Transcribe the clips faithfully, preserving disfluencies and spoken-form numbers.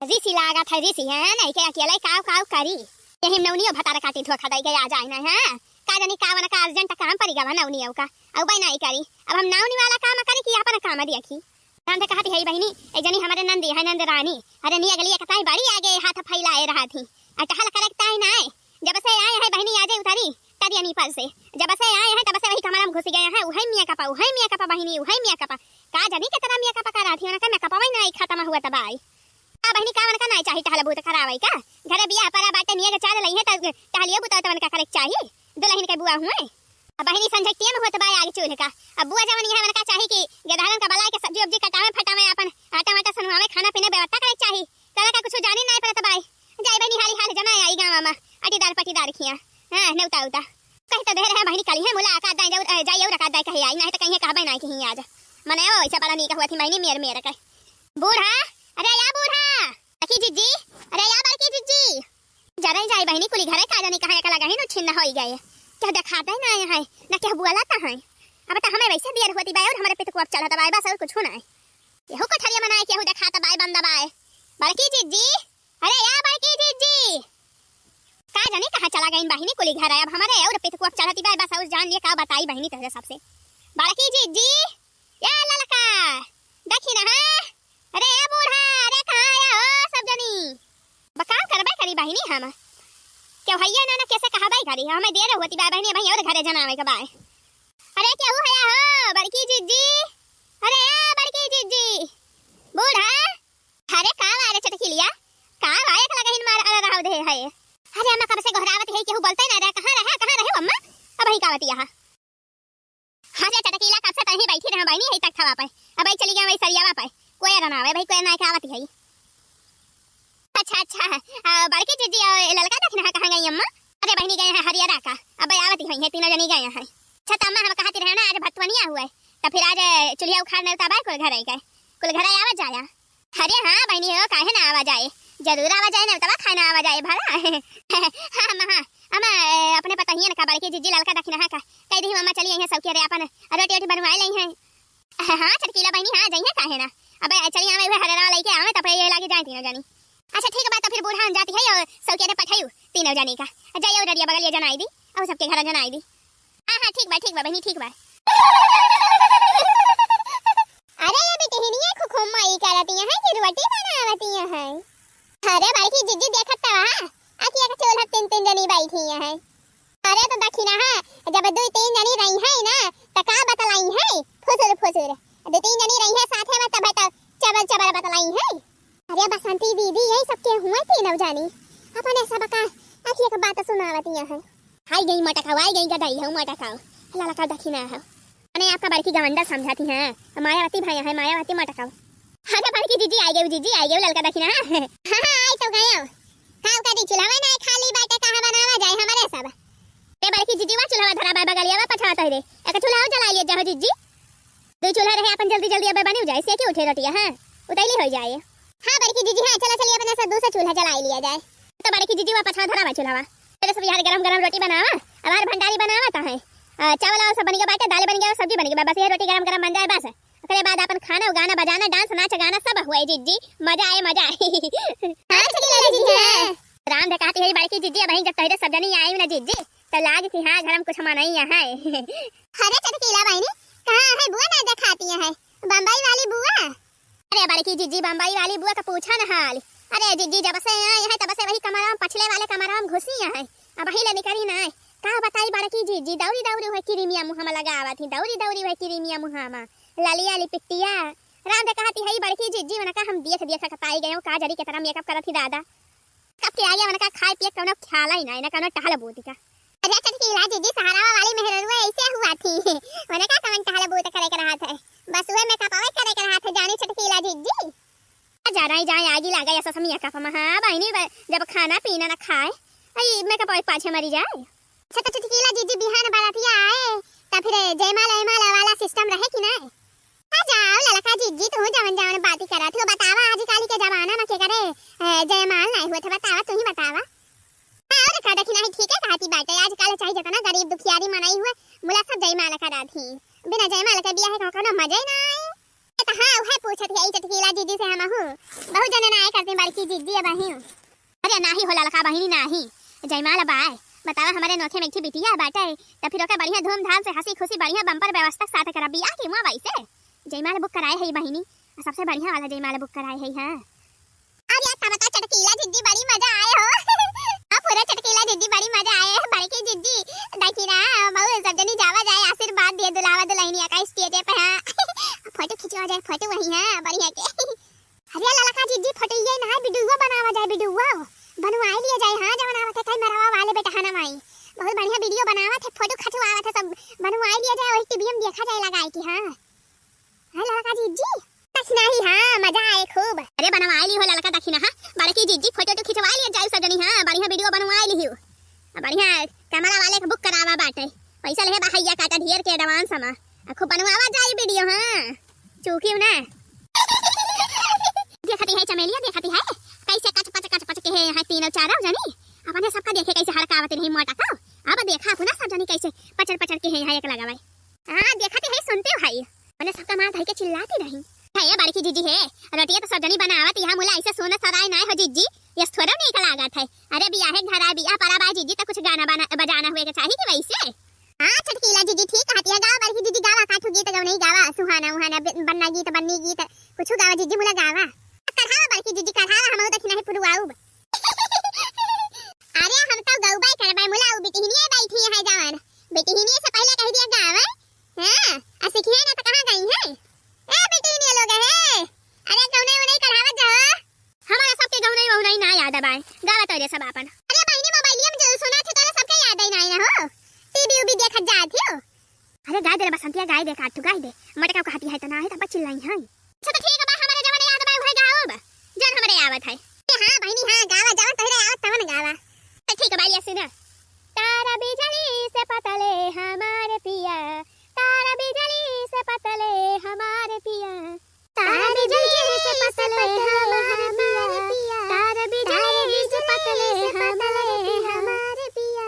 रिसी लागत है, रिसी है, नहीं के अकेले काव काव करी। यही नौनियो भतार काटी धोखा दई के आ जाए ना, हाँ? का जानी का वनका urgent काम पड़ी गवा नौनियो का, अब नहीं करी। अब हम नौनी वाला काम करी कि अपन काम देखी। राम से कहती है बहिनी, एक जनी हमारे नंदी है, नंद रानी, अरे नी अगली एक ताई बड़ी आगे हाथ फैलाए रहा थी, आ टहल करे ताई ना आए। जब से आए हैं बहिनी आजे उतारी, तरियनी पर से, जब से आए हैं तब से वही कमरा में घुस गए हैं, उहे मेकअप, उहे मेकअप बहिनी, उहे मेकअप। का जानी कितना मेकअप करा थी, उनका मेकअप वही ना खत्म हुआ तब आई। आ बहिनी, का वनका नाई चाही टहल बूत करावै का? घरे बियाह परा बाटे, नियग चाल लई है, त टहलियो बूत त वनका करे के चाही। दुलहिन के बुआ हुए। आ बहिनी, संझटिया में होत बा आग चूल्ह का। अब बुआ जवन है वनका चाही कि गदहरन का बलाय के सब्जी उब्जी कटावे फटावे, अपन आटा वाटा सनवावे, खाना पीना व्यवस्था करे के चाही। त वनका कुछ जानी नाई पड़त बाई। जाई बहिनी, हाली हाल जनाए आई गाँव में, अटीदार पटीदार खिया। हाँ, नेवता उता। कही त देह रहे बहिनी, कली है मुलाकात दाई, जाऊ, अ, जाई और रकात दाई कहे आई, नाई त कहीं कहबे नाई कहीं आज। मने ओ, ऐसा बड़ा नीक हुआ थी बहिनी, मेर मेर के। बूढ़ा, अरे या बूढ़ा, बड़की जिज्जी, अरे या बड़की जिज्जी। जरे जाई बहिनी, कुली घरे का जानी कहाँ एक लगा ही नु छिन्न होई गए। क्या देखाते ना आए हैं, ना क्या बोला ता है। अब तो हमें वैसे देर होती बाय और हमारे पित को अब चढ़त बाय, बस और कुछ ना है। यहू कोठरिया मनाए केहू देखात बाय, बंदा बाय। बड़की जिज्जी, अरे या बड़की जिज्जी। का जानी कहाँ चला गईन बहिनी, कुली घर है अब हमारे और पित को अब चढ़ती बाय, बस और जान लिए का बताई बहिनी तोहरे सबसे। बड़की जिज्जी, या ललका, देखी ना, हाँ? अरे ए बूढ़ा, अरे कहाँ आया हो सब जनी? बकाव करबे करी बहिनी हम। केहू हइये ना, ना कैसे कहबे करी? हमें देर होती बा बहिनी, भाई और घरे जनावे के बाय। अरे केहू हया हो, बड़की जिज्जी? अरे ए बड़की जिज्जी, बूढ़ा। अरे का बा रे चटकिलिया? का बा एक लगहिन मार अरे रहाव दे है? अरे हम कब से गोहरावत है, केहू बोलते ना रे, कहाँ रहे, कहाँ रहे अम्मा? अब ही का बतिया है? अरे चटकीला, कब से तहीं बैठी रहे बहिनी, यही तक थवा पे। अब चली गई वही सरियावा पे। कोई ना आवे भाई, कोई ना के आवत है। अच्छा, अच्छा, आ, बड़की जिज्जी, आ, ललका दखिनहा कहाँ गई अम्मा? अरे बहिनी गए हैं हरियरा का, अब आवत ही है, तीनों जनी गए हैं। अच्छा त अम्मा हम कहती रहे ना, आज भतवनिया हुआ है, त फिर आज चुल्हिया उखाड़ नेवता बाय कुल घर आई गए, कुल घर आई आवत जाया। अरे हाँ बहिनी हो, काहे ना आवा जाए, जरूर आवा जाए, नेवतवा खाए ना आवा जाए भला। हाँ अम्मा, हाँ, अम्मा, ए, अपने पतोहियन का, बड़की जिज्जी ललका दखिनहा का कह दी, अम्मा चली आई हैं सबके रे, अपन रोटी ओटी बनवाए लई हैं। हाँ चटकीला बहिनी, हाँ जइहे काहे ना। अब चली आवे, उहे हरेरा लइके आवे, तब ये लागे जाए तीनों जनी। अच्छा ठीक बा, तो फिर बूढ़ा हम जाती है और सबके रे पठायू तीनों जनी का, जाइए डरिया बगलिया जनाई दी और सबके घर जनाई दी। हाँ हाँ ठीक बा, ठीक बा बहिनी, ठीक बा। अरे ये बिटिहनिया खुखुम्मा ई करती हैं कि रोटी बनावती हैं? अरे बड़की जिज्जी देखत त वहाँ, अखिया के चूल्हा तीन तीन जनी बैठी हैं। अरे तो दखिनहा, जब दुई तीन जनी रही हैं ना, त का बतलाई हैं? फुसुर फुसुर। दुई तीन जनी रही हैं साथे में, तब तो चबल चबल बतलाई हैं। अरे बसंती दीदी, यही सबके हुए तीनों जानी। अपने सब का अखिया के बात सुनावती हैं। आई गई मटकाओ, आई गई गदाई है मटकाओ। ललका दखिनहा। अने आपका बड़की गवंडा समझाती हैं, मायावती भैया है, मायावती मटकाओ। अरे बड़की जिज्जी आई गई, जिज्जी आई गई, ललका दखिनहा। हाँ, हाँ, आई तो गए। हाँ, कदी चुल्हा ना खाली बाटे, कहाँ बनावा जाए हमारे सब? ते बड़की जिज्जी वा चुल्हा धरा बा बगलिया वा पछवा तोहरे। एक चुल्हा और जला लिए जाओ जिज्जी। दो चुल्हा रहे अपन जल्दी जल्दी अबे बनी जाए, सेकी उठे रोटिया, हाँ, उतैली हो जाए। हाँ बड़की जिज्जी, हाँ, चला चलिए अपने से दूसरा चूल्हा जला लिया जाए। तो बड़की जिज्जी वा पछवा धरा बा चुल्हा। तेरे सब यार गरम गरम रोटी बनावा, अबार भंडारी बनावा तो है। आ, चावल आव सब बन गया बाटे, दाल बन गया, सब्जी बन गया, बस ये रोटी गरम गरम बन जाए बस। ओकरे बाद अपन खाना, गाना, बजाना, डांस, नाच, गाना सब हुए जिज्जी, मजा आए, मजा आए। हाँ, चली ले जिज्जी, हाँ। राम दे कहती है बड़की जिज्जी, अब जब तोहरे सब जनी आए ना जिज्जी, तो लाग कि हाँ, घर में कुछ मनाई यहाँ है। अरे चटकीला बहिनी, कहाँ है बुआ ना देखाती है, बम्बई वाली बुआ? अरे बड़की जिज्जी, बम्बई वाली बुआ का पूछा न हाल। अरे जिज्जी, जब से आए हैं तब से वही कमरा में, पछले वाले कमरा में घुसी हैं, अब वही ले निकली ना। का बताई बड़की जिज्जी, दौरी दौरी हुए किरिमिया मुँह में लगावा थी, दौरी दौरी हुए किरिमिया मुँह में। लाली आली पिट्टिया। राम दे कहती है बड़की जिज्जी, उनका हम देख देख के पाई गए हो, का जरी कितना मेकअप करत ही दादा। कब के आगे उनका खाए पिए कौनो ख्याल ही ना, ना कौनो टहल बूती का। अरे चटकीला जिज्जी, सहारावा वाली मेहररुआ ऐसे हुआ थी। उनका कौन टहल बूत करे के रहा था, बस वह मेकअप करे के रहा था, जानी चटकीला जिज्जी। जा रही जाए आगी लागे ऐसा सब मेकअप में, हाँ बहिनी, ब-, जब खाना पीना ना खाए, आई मेकअप पाछे मरी जाए। अच्छा तो चटकीला जिज्जी बिहान बरातिया आए, तो फिर जयमाला वयमाला वाला सिस्टम रहे कि नहीं? आ जाओ ललका जिज्जी, तू जवन जवन बाती करत हो, बतावा आजकल के जमाना में के करे, ए, जयमाल नहीं हुआ था, बतावा, तू ही बतावा। हाँ, और का देखी नहीं, ठीक है कहती बाटे, आजकल चाहे जितना गरीब दुखियारी मनई हुए, मुला सब जयमाल करा थी। बिना जयमाल के बियाह का कोनो मजे ना आए। ए तो हाँ, उहे पूछत है चटकीला जिज्जी से हमहू। बहुत जने नाहीं करते बड़की जिज्जी अबहिं। अरे नाही हो ललका बहिनी नाही, जयमाल बाय। बतावा हमरे नोखे में एक ठे बिटिया बाटे, त फिर ओके बढ़िया धूमधाम से हँसी खुशी बढ़िया बम्पर व्यवस्था के साथ करब बियाह के हुआँ वैसे। जयमाल book कराए है बहिनी, सबसे बढ़िया वाला जयमाल book कराए है। हाँ। अरे तब तो चटकीला जिज्जी बड़ी मजा आए हो। हाँ, पूरा चटकीला जिज्जी बड़ी मजा आए है। बड़की जिज्जी, देखी ना, बहू सब जनी जावा जाए, आशीर्वाद दिए दुलावा दुलहिनिया का stage पे। हाँ। फोटो खिंचवा जाए, फोटो वही है बढ़िया के। अरे ललका जिज्जी, फोटो ये ना है, video बनावा जाए, video बनवाए लिया जाए। हाँ, जवन आवत है कई मरवा वाले बेटा है ना माई, बहुत बढ़िया video बनावत है, फोटो खिंचवावत है सब, बनवाए लिया जाए, वही टीवी में देखा जाए लगाए कि हाँ। हाँ ललका जिज्जी, दखिना ही हाँ, मजा आए खूब। अरे बनवाए ली हो ललका दखिना, हाँ, बड़की जिज्जी फोटो तो खिंचवाए लिया जाए सजनी, हाँ, बढ़िया video बनवाए ली हो। बढ़िया कैमरा वाले के book करावा बाटे, पैसा लेहे बा हैया काका ढेर के advance मा। आ खूब बनवावा जाए video, हाँ, चूकियो ना। देखती है चमेलिया, देखती है कैसे कच पच कच पच के है, है तीनों चारों जनी, अपने सबका देखे कैसे हड़कावत रही मोटा का। अब देखा अपना सब जनी कैसे पचर पचर के है, है एक लगावे। हाँ, देखती है, सुनती है, अपने सबका मार धर के चिल्लाती रही। है ये बड़की जिज्जी है, रोटिया तो सब जनी बनावत, यहाँ मुला ऐसे सोना सराय नाय हो जिज्जी, ये थोड़ा नहीं का लागत है। अरे बियाहे घर आ, बियाह परा बा जिज्जी, तो कुछ गाना बना, बजाना हुए के चाहिए कि वैसे। हाँ, चटकीला जिज्जी ठीक कहती है, गावा बड़की जिज्जी, गावा, काठू गीत गवनई गावा, सुहाना उहाना, बि-, बन्ना गीत, बन्नी गीत, कुछ गावा जिज्जी, मुला गावा। कढ़ावा बड़की जिज्जी, कढ़ावा, हम दखिना ही पुरवाउब। अरे हम तो गौबे करबे, मुला उ बिटिहनिया बैठी है जवन, बिटिहनिया से पहले कह दिया गावा। हाँ, आ सिखिया ना तो कहाँ गई है? ए बिटिहनिया लोग है, अरे गौनई वनई कढ़ावत जाओ। हमारा सबके गौनई वौनई ना याद आबाए, गावत रहे सब आपन। अरे बहिनी, मोबाइलिया में जो सुना थे, तोरा सबके याद आई ना, ना हो। टीवी उवी देखत जात हो। अरे गाय दे रे बसंतिया, गाय दे, काटू गाय दे। मटका कहती है त ना है, तब चिल्लाई है। अच्छा तो ठीक बा, हमारे जवन याद बा, उहे गाओ बा। जन हमरे आवत है। ए हाँ बहिनी, हाँ, गावा, जवन तोहरे आवत, तवन गावा। तो ठीक बा, लिया सुना। तारा बिजली से पतले हमारे पिया, तारा बिजली से पतले हमारे पिया। तारा बिजली से पतले हमारे पिया, तारा बिजली से पतले हमारे पिया, हमारे पिया।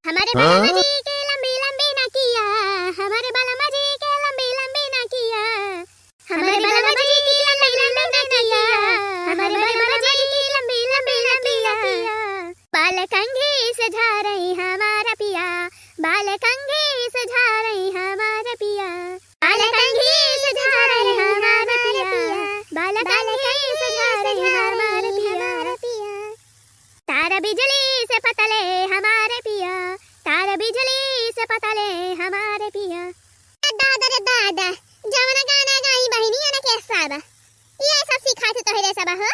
हमारे हाँ? बलमा जी के लंबी लंबी नकिया, हमारे बलमा जी के लंबी लंबी नकिया, हमारे बलमा जी के लंबी लंबी नकिया, हमारे बलमा जी के लंबी लंबी नकिया। बाल कंघी से झारई हमारा पिया, बाल कंघी से झारई हमारा पिया। बाल कंघी से झारे हमार पिया, बाल कंघी से झारे हमार पिया। तारा बिजली से पतले हमार पिया, तारा बिजली से पतले हमार पिया। दादा रे दादा, जवन गाना गाई बहिनिया न के सब, ये सब सिखात तोहरे सब हो।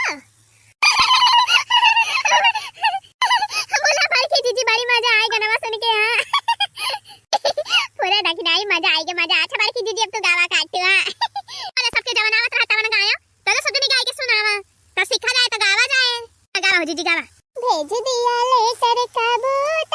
बोला बड़की जिज्जी, बड़ी मजा आए गनवा सुन के, हाँ। पूरा दखिनाई मजा आए के मजा। अच्छा बड़की जिज्जी, अब तू गावा काटू, हाँ। अरे सबके जवन आवत रहा तवन गाया, तो, तो सब जनी गाय के सुनावा, तो सीखा जाए तो गावा जाए। गावा हो जिज्जी, गावा। भेज दिया लेटर कबूतर,